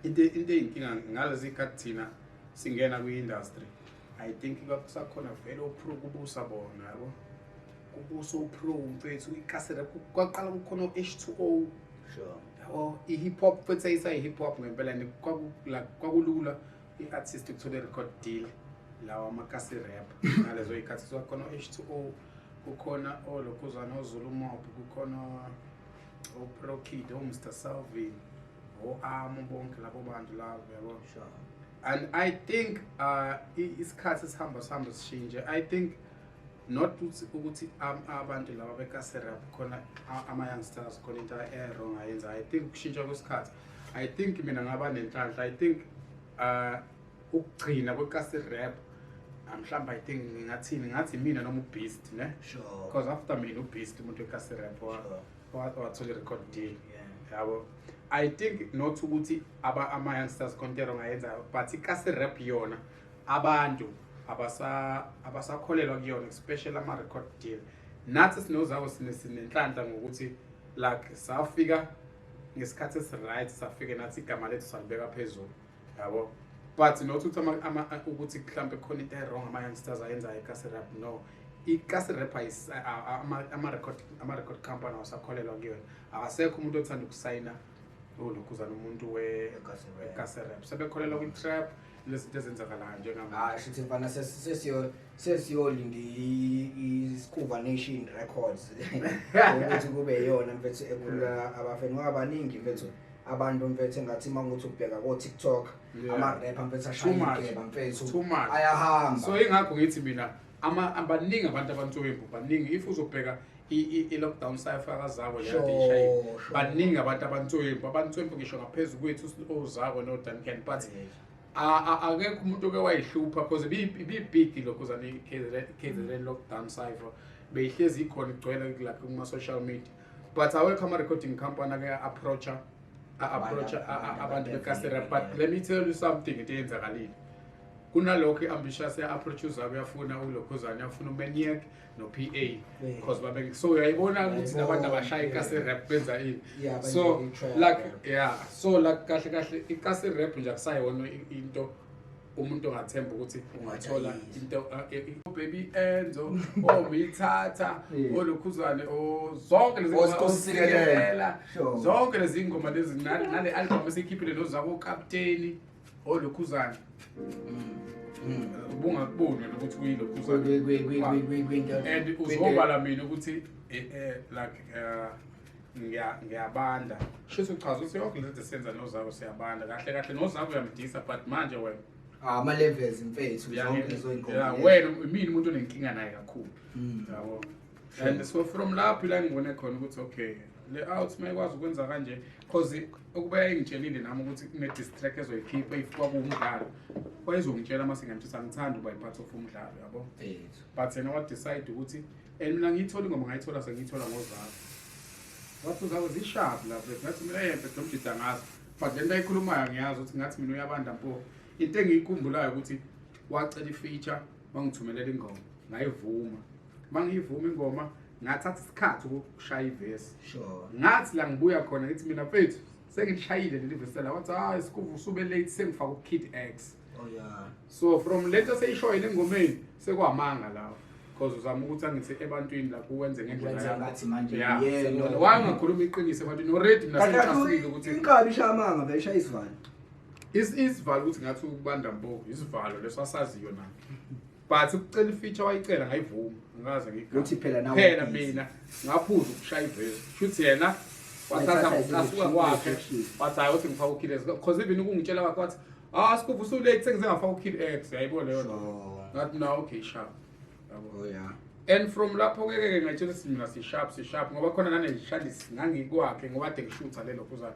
into eyinkinga ngalezi khathi thina singena kwi-industry, I think kwakusakhona vele opro, kubusa bona, yabo, kubusa opro mfethu. Ikasi rap kwaqala kukhona o-H2O, yabo, i-hip hop mfethu ayisayi-hip hop ngempela and like, kwakulula i-artist ukuthola i-record deal lawa amakasi rap ngalezo y'khathi. So khona o-H2O, kukhona olokhuzana oZulu Mob, kukhona o-Pro Kid, o-Mr Salvin, o-Amo, bonke labo bantu labo, yabo. And I think isikhathi sihamba sihamba sishintshe. I think not ukuthi abantu laba bekasi rap khona ama-youngsters khona into e-wrong ayenza. I think ukushintsha kwesikhathi, I think mina ngaba nenhlanhla. I think ukugcina kwekasi rap, mhlawumbe I think ngingathini, ngathi mina noma uBeast ne, because after mina uBeast umuntu wekasi rap wathola i-record deal, yabo. I think not ukuthi aba ama-youngsters khona into ongayenza, but ikasi rap yona abantu abasakholelwa kuyona, especially ama-record deal. Nathi sinoZakwe sinenhlanhla ngokuthi Like safika ngesikhathi esi-right, safike nathi igama lethu salibeka phezulu, yabo. But not ukuthi ukuthi mhlambe khona into e-wrong ama-youngsters ayenzayo ekasi rap. No, ikasi rap ama-record company awasakholelwa kuyona. Akasekho umuntu othanda ukusayina olokhuzana umuntu Ekasi rap. Ekasi rap sebekholelwa kwi-trap, lezinto ezenzakalayo njengamanje. Ah, shuthi mfana sesiyolinda iSkuva Nation Records ukuthi kube yiyona mfethu ekhulula abafeni, ngoba baningi mfethu abantu mfethu engathi uma ngukuthi ubheka ko-TikTok, ama-rapper mfethu ashaya Too much. igeba mfethu, Too much. ayahamba. So ingakho ngithi mina abaningi abantu abantswembu baningi. If uzobheka i-lockdown cypher kaZakwe le kade ishayile, baningi abantu abantswembu ngisho ngaphezu kwethu oZakwe no-Duncan, but akekho umuntu oke wayihlupha because ibi-big lokhuzana i-KZN lockdown cypher, beyihlezi ikhona igcwele like kuma-social media, but awekho ama-recording company ake a-approacha abantu bekasi rap. But let me tell you something, into eyenzakalile kunalokho, i-Ambitious ya-approach uZakwe, uyafuna ulokhuzana, uyafuna uManiac no-PA because babe so uyayibona ukuthi nabantu abashaya ikasi rap benza ini. Yeah, So benza i-trap, like yeah. yeah, so like kahle kahle ikasi rap nje akusayona into umuntu ongathemba ukuthi ungathola Ungadayisa. into Baby Enzo, omithatha, olokhuzane, o zonke lezi ngoma, Osikosikela. oSikelela, zonke lezi ngoma lezi nale album esiyikhiphile noZakwe, uKapteni, olokhuzane, ubungakuboni wena ukuthi kuyilokhuzane. And uzobala mina ukuthi like ngiyabanda, shuthi uchaza ukuthi yonke lento esiyenza noZakwe siyabanda kahle kahle, noZakwe uyamdisa, but manje wena Ama-levels mfethu, zonke lezo y'ngoma Yeah, lezo. Wena imini umuntu onenkinga naye kakhulu, yabo. And so from lapho ila ngibone khona ukuthi okay, le out mayikwazi ukwenza kanje, cause ukuba yayingitshelile nami ukuthi kune-diss track ezoyikhipha if kwakuwumdlalo, wayezongitshela uma singamtshisa ngithanda ukuba i-part of umdlalo, yabo. Mfethu. But yena wa-decide ukuthi, and mina ngiyithola ingoma, ngayithola sengiyithola ngoZakwe, wathi uZakwe zisharp lapho, ngathi mina yempe domjida ngazo, but le nto ayikhulumayo ngiyazi ukuthi ngathi mina uyabanda mpo. Into engiyikhumbulayo ukuthi wacela i-feature, wangithumelela ingoma, ngayivuma. Uma ngiyivuma ingoma ngathatha isikhathi ukushaya ivesi. Ngathi la ngibuya khona ngithi mina mfethu sengilishayile leli vesi la, wathi hayi Skuva usube late, sengifaka uKid X. Oh yeah. So from lento seyishoyile engomeni sekwamanga lawo, because uzama ukuthi angithi ebantwini lapho uwenze ngendlela Wenze yakho. ngathi manje Yeah. yena. Why ungakhuluma iqiniso ebantwini already? Mina Kahle kahle sengicasukile ukuthi inkabi ishaya amanga vele, ishaya isivalo. Isivalo ukuthi ngathi ukubanda mpo isivalo leso asaziyo na, but ukucela i-feature wayicela ngayivuma, angikaze ngiyigame. Uthi phela nawe Phela ubhizi. mina ngaphuza ukushaya ivesi, shuthi yena wathatha Wayithatha ngokucasuka kwakhe, izinto. wathi hayi uthi ngifaka uKid X, because even ukungitshela kwakhe wathi ah Skuva usu-late sengize ngafaka uKid X, yayibo leyo nto. Ngathi na okay sharp, yabo. Oh yeah. And from lapho ke ke ngayitshela ukuthi mina si-sharp si-sharp, ngoba khona naneshandisi ngangikwakhe ngoba kade ngishutha lelo khuzana,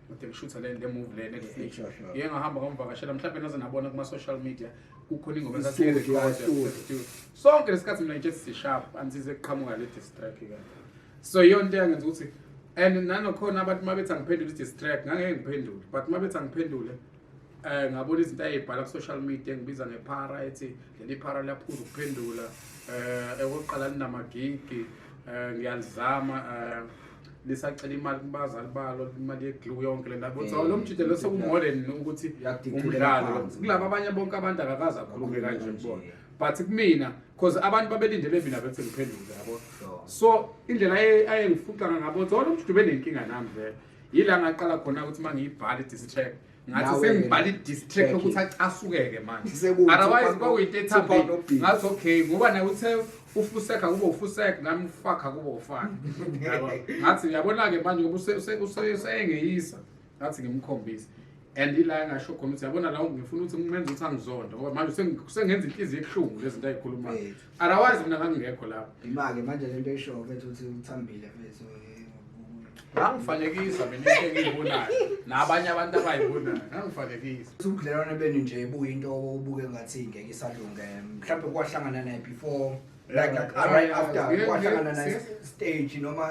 kade ngishutha le movie le Netflix. Yeah, sure, sure. Ngike ngahamba ngamvakashela, mhlawumbe naze nabona kuma social media kukhona ingoma I-studio, esasiyirekhoda, i-studio. studio. Sonke lesikhathi mina ngitshela si-sharp ansize kuqhamuka le diss track ke. So iyona into eyangenza ukuthi, and nanokhona abantu uma bethi angiphendule i-diss track ngangeke ngiphendule, but uma bethi angiphendule ngabona izinto ayibhala ku social media engibiza ngephara, ethi leli phara liyaphuza ukuphendula, ekokuqala linamagigi, ngiyalizama, lisacela imali kubazali balo, imali ye-glue yonke le ndaba. Uthi, lo mjide lo seku-more than ukuthi Uyakudicilela umdlalo. phansi. Kulaba abanye bonke abantu akakaze akhulume kanje Akhulume kubona. kanje. But kumina, because abantu babelindele mina bethi ngiphendule, yabo. So indlela ayengifuqa ngabo ukuthi, oh, lo mjide ubenenkinga nami vele. Yila ngaqala khona ukuthi uma ngiyibhala i-diss track, ngathi Nawe sengibhala i-diss track track ukuthi acasukeke manje. Sekuwu Otherwise two kwakuyinto part ethambile. no-beat. Ngathi okay, ngoba naye uthe ufuseka kube ufuseka, nami ufaka kube ufaka. Yabo. Ngathi uyabona-ke manje ngoba usengeyisa, ngathi ngimkhombise. And ila engasho khona ukuthi yabona la ngifuna ukuthi ngimenze ukuthi angizonde, ngoba manje usengenza inhliziyo ebuhlungu lezi zinto ayikhulumayo. Mfethu. Otherwise mina ngangingekho lapho. Ima-ke manje lento eshoyo mfethu ukuthi uthambile mfethu. Ngangifanekisa mina into engiyibonayo nabanye abantu abayibonayo, ngangifanekisa. Ubudlelwane benu nje buyinto obuke ngathi ngeke isalunge, mhlawumbe kwahlangana naye before, like right after kwahlangana naye stage noma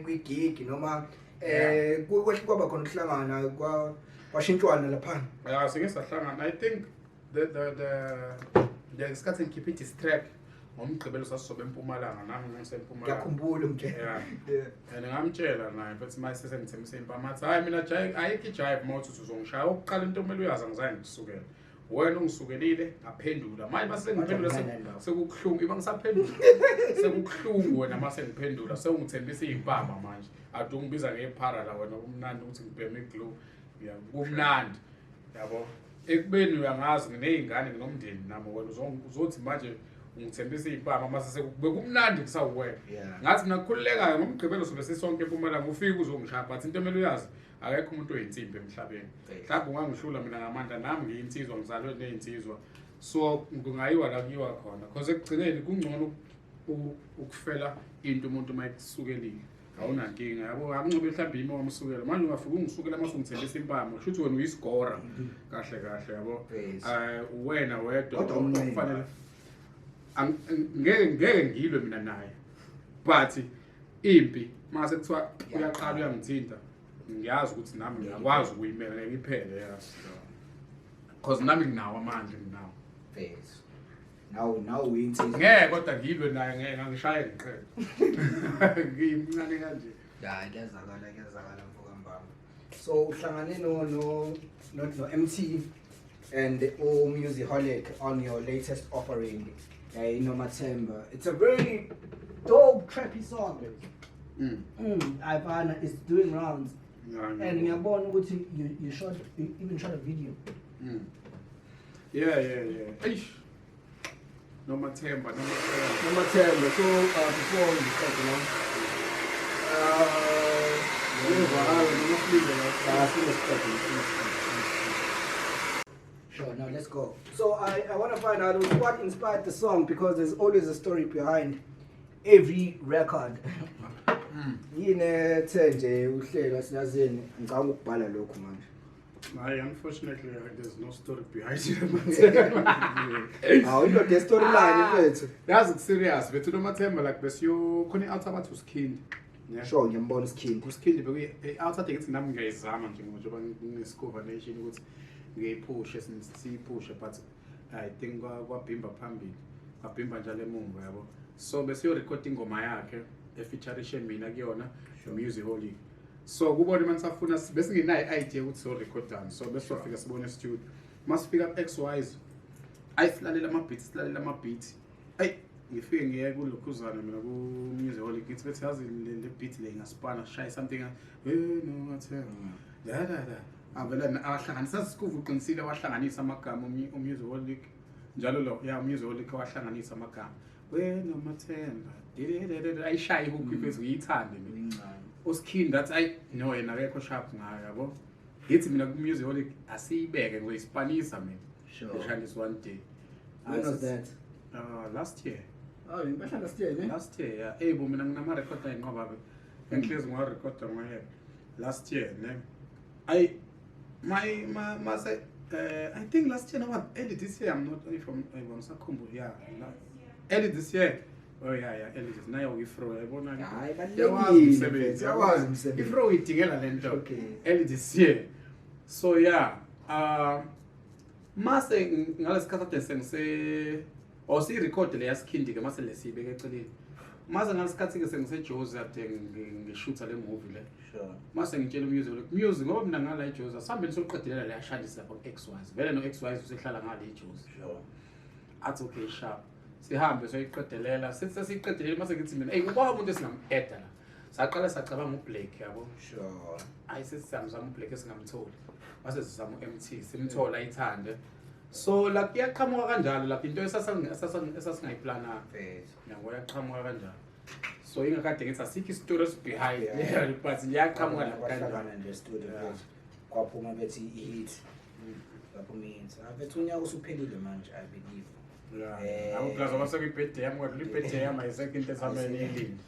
kwi-gig noma kwaba khona ukuhlangana kwashintshwana laphana. Yeah, sike sahlangana. I think the isikhathi ngikhiphe i-diss track Ngomgqibelo sasizobe eMpumalanga, nami ngisempumalanga. Ngiyakhumbula umtshela. Yeah. And ngamtshela naye mfethu mase sengithembise impama, athi hayi mina jive, ayikho ijive uma uthi uzongishaya. Okokuqala into okumele uyazi, angizange ngikusukele. Wena ungisukelile, ngaphendula. Manje mase sengiphendula sekubuhlungu, iba ngisaphendula. Sekubuhlungu wena mase ngiphendula, sewungithembisa izimpama manje. Ade ungibiza ngephara la wena, kumnandi ukuthi ngibheme iglue. Yeah, kumnandi. Yabo. Ekubeni uyangazi nginey'ngane, nginomndeni nami, wena uzothi manje ungithembisa iy'mpama mase bekumnandi kusawuwena. Ngathi mina kukhululeka-ke, ngomgqibelo sobe sisonke eMpumalanga, ufike uzongishaya, but into emele uyazi, akekho umuntu oyinsimbi emhlabeni. Mhlawumbe ungangihlula mina ngamandla, nami ngiyinsizwa, ngizalwe neyinsizwa, so kungayiwa la kuyiwa khona, cause ekugcineni kungcono ukufela into umuntu uma ekusukelile, awunankinga, yabo. Akuncobe mhlawumbe yimi wamsukela, manje ungafike ungisukela mase ungithembisa impama, kusho ukuthi wena uyisigora kahle kahle, yabo. Uwena wedwa Kodwa umnqeni. okufanele. Ngeke ngilwe mina naye, but impi mase kuthiwa uyaqala uyangithinta, ngiyazi ukuthi nami ngiyakwazi ukuyimela, ngeke iphele, yazi, cause nami nginawo amandla, nginawo. Yes. Now uyinsizwa. Ngeke kodwa ngilwe naye, ngeke ngishaye ngiqede, ngiyimncane kanje. Hayi, kuyazakala, kuyazakala mfoka Mbamba. So uhlangane no MT and o Musiholiq on your latest offering, Nomathemba. It's a very dope trappy song. Ivana is doing rounds. And ngiyabona ukuthi you even shot a video. Yeah. Eish. Nomathemba, Nomathemba. Nomathemba. So before you start now, Ngiyevakala noma silinde la? Siqede. Sure, now let's go. So I want to find out what inspired the song, because there's always a story behind every record. Yini ethe nje uhlelo siyazini, ngicabanga ukubhala lokhu manje. Hayi, unfortunately there's no story behind Nomathemba. Hawu, indoda storyline mfethu. Yazi, ku-serious bethu Nomathemba, like besiyo khona i-out abathi uSkhindi. Yeah. Sure, ngiyambona uSkhindi. uSkhindi bekuyi out ade ngithi nami ngiyayizama nje njengoba ngine-Scuba Nation ukuthi ngiyiphushe, siyiphushe, but I think kwabhimba phambili, kwabhimba njalo emumva, yabo. So besiyorekhoda ingoma yakhe efeaturishe mina kuyona, Musiholiq. So kubona uma nisafuna, besingenayo i-idea ukuthi siyorekhodani, so besizofika sibone studio. Masifika ku-XYZ, ayi, silalela ama-beats, silalela ama-beats, ayi, ngifike ngiye kulokhuzana mina ku-Musiholiq, ngithi bethi yazi le beat le ingaspana, shaye something, hey Nomathemba, la la la, avela ahlanganisa sikuvu, uqinisile, wahlanganisa amagama uMusiholiq njalo lo ya uMusiholiq wahlanganisa amagama, we Nomathemba dededede, ayishaye ihook ifethu, ngiyithande mina. uSkhindi athi ayi no, yena akekho sharp ngayo, yabo. Ngithi mina ku-Musiholiq asiyibeke, ngizoyispanisa mina. Ngishandis one day. When was that? Last year. Oh, impahla last year, ne? Last year, yeah. Ey bo, mina nginama-record ayinqoba be engihlezi ngiwarekhoda ngoyena. Last year, ne, ayi my ma mase I think last year noma early this year, I'm not if I'm ngisakhumbula, yeah, early this year. Oh yeah, early this, nayo ifro, yabona. Hayi, Yawazi balulekile. umsebenzi. Yawazi umsebenzi. Ifro idingela lento. Early this year, so yeah, mase ngalesikhathi ade sengise or siyirekhode le yaSkhindi ke, mase lesiyibeke eceleni, mase ngalesikhathi ke sengiseJozi ade ngishutha le movie le. Mase ngitshela umusic music ngoba mina ngala eJozi, asihambeni soqedelela le yashandisa lapha ku-XYZ, vele no-XYZ usehlala ngale eJozi. Athi okay, sharp, sihambe soyiqedelela. Sithi sesiyiqedelele, mase ngithi mina, eyi, ubaba umuntu esingam-eda la, saqala sacabanga uBlake, yabo. Ayi, sesizamzama uBlake, esingamtholi, mase sizama u-MT, simthola, ayithande. So like iyaqhamuka kanjalo, like into esasingayiplananga. Yabo, yaqhamuka kanjalo. So ingakade ngithi asikho isitori behind, but iyaqhamuka la kanjalo. Kwahlangana nje studio mfethu. Kwaphuma bethi i-hit. Kwaphuma i-hit. Mfethu, unyaka usuphelile manje, I believe. Yeah. Abo plus ngoba sekuyibirthday yami, kodwa ibirthday yami ayisekho into esamele iyilinde.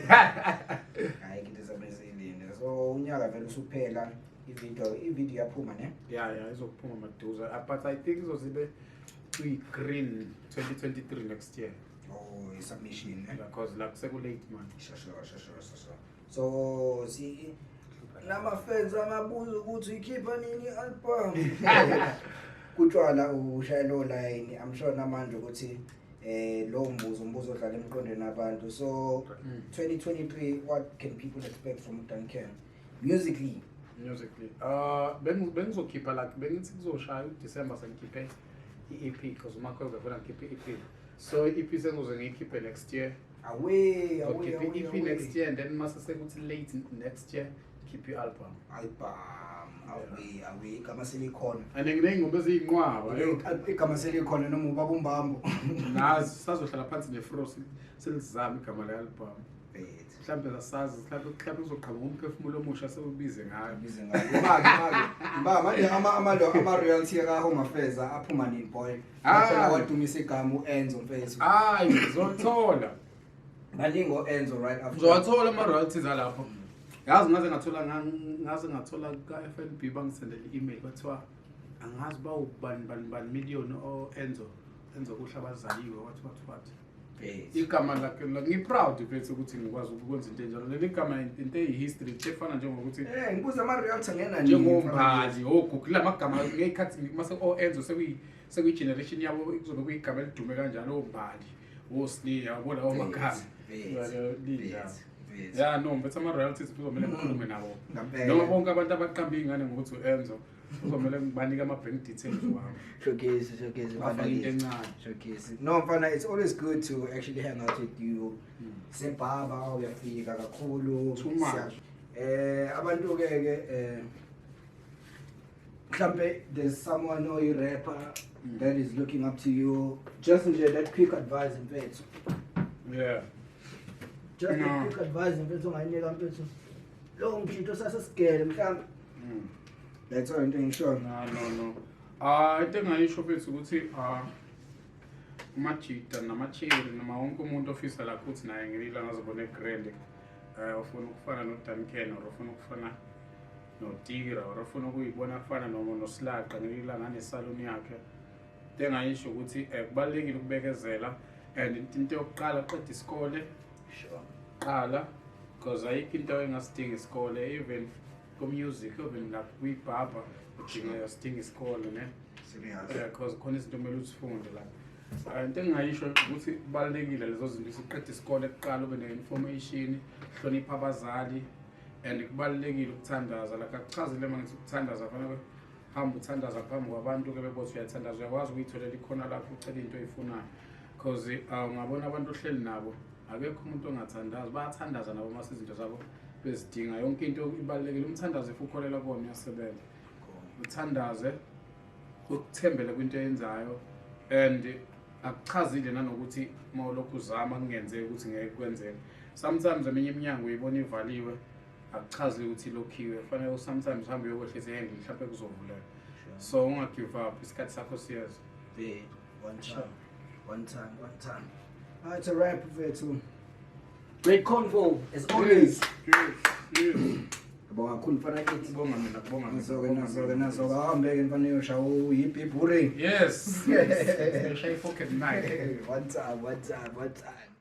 Hayi, into esamele siyilinde. So unyaka vele usuphela, i-video yaphuma, ne? Yeah, izokuphuma maduze. But I think izozibe kwi-green 2023 next year. Oh, i-submission, ne? Because like seku-late man. Sure. So si nama-fans amabuza ukuthi ikhipha nini i-album. Kutshwala ushaya lo line. I'm sure namanje ukuthi Lo mbuzo, umbuzo odlala emqondweni abantu. So 2023, what can people expect from Duncan musically? Musically, bengizokhipha, like, bengithi kuzoshaya uDecember sengikhiphe i-EP, because uMakhweza vele ngikhiphe i-EP, so i-EP sengizoze ngiyikhiphe next year. Away, away. Ngizokhipha away, i-EP away. next year, and then mase sekuthi late next year khiphe i-album. Album, away, away, igama selikhona. And nginey'ngoma eziyinqwaba, yo. Igama selikhona noma ubaba umbambo? Nazi, sazohlala phansi nefro, selizame igama le-album. Mfethu. Mhlawumbe asazi, mhlawumbe kuzoqhamuka umphefumulo omusha sewubize ngayo. Bize ngayo. Imali, imali. Ba manje ama royalty ka Home Affairs aphuma nini, boy? Ah. Phela wadumisa igama uEnzo, mfethu. Hayi, ngizothola. Baningi o-Enzo right after. Ngizowathola ama-royalties alapho. Yazi ngaze ngathola ka-FNB, bangisendela i-email, kwathiwa angazi bawubani bani bani million o-Enzo Enzo kuhle abazaliwe, wathi wathi wathi. Mfethu. Igama lakhe ngi-proud, mfethu, ukuthi ngikwazi ukwenza into enjalo. Leli gama into eyi-history, into efana njengokuthi Eh, ngibuza ama-royalty angena nini? Njengombali oGoogle la magama ngey'khathi mase o-Enzo sekuyi-generation yabo, kuzobe kuyigama elidume kanjalo, ombali, osli, yabo, lawo magama. Mfethu, Linjalo. mfethu. Ya, no, mfethu, ama-royalties kuzomele ngikhulume nabo. Ngampela. Noma bonke abantu abaqamba iy'ngane ngokuthi u-Enzo, kuzomele ngibanike ama-bank details wami. Showcase, showcase, Bafake into encane. Showcase. No, mfana, it's always good to actually hang out with you. Sebhaba uyafika kakhulu. Too much. Abantu ke mhlambe there's someone or a rapper that is looking up to you. Just nje that quick advice, mfethu. Just No. that quick advice, mfethu, ongayinika, mfethu. Lo mjito sasesigele mhlambe. That's all, into engishoyo. No, no, no. Ah, into engayisho, mfethu, ukuthi umajita namacheri noma wonke umuntu ofisa la ukuthi naye ngelinye ilanga azobona egrand, ufuna ukufana noDuncan or ufuna ukufana noTira or ufuna ukuyibona kufana noma noSilaqa ngelinye ilanga anesaluni yakhe, into engayisho ukuthi kubalulekile ukubekezela, and into yokuqala, qeda isikole qala, because ayikho into engasidinga isikole, even ku-music, even lapho kuyibhabha udinga sidinga isikole, ne? Serious. Yeah, because khona izinto kumele uzifunde la. Into engingayisho ukuthi kubalulekile lezo zinto, uqeda isikole kuqala, ube ne-information, hlonipha abazali, and kubalulekile ukuthandaza. Like akuchazile uma ngithi ukuthandaza, fanele hamba uthandaza phambi kwabantu-ke bebothi uyathandaza, uyakwazi ukuyitholela ikhona lakho, ucela into oyifunayo, because ungabona abantu ohleli nabo, akekho umuntu ongathandazi, bayathandaza nabo mase izinto zabo bezidinga. Yonke into ibalulekile, umthandazo if ukholelwa kuwona uyasebenza. Uthandaze, ukuthembele kwinto oyenzayo, and akuchazile nanokuthi uma ulokhu uzama kungenzeki ukuthi ngeke kwenzeke. Sometimes eminye iminyango uyibona ivaliwe, akuchazile ukuthi ilokhiwe, kufanele sometimes uhambe uyokwehlisa i-handle, mhlawumbe kuzovuleka. So unga-give up, isikhathi sakho siyeza. Yeah. One time. One time, one time. Ah, it's a wrap, mfethu. Great convo as always. Yes. Ngibonga kakhulu, mfana kithi. Kubonga mina, kubonga mina. Nazo-ke, nazo-ke, nazo-ke, ahambeke mfana, uyoshawa uyiphi ibhuri. Yes. Shaya i-pocket knife. One time, one time, one time.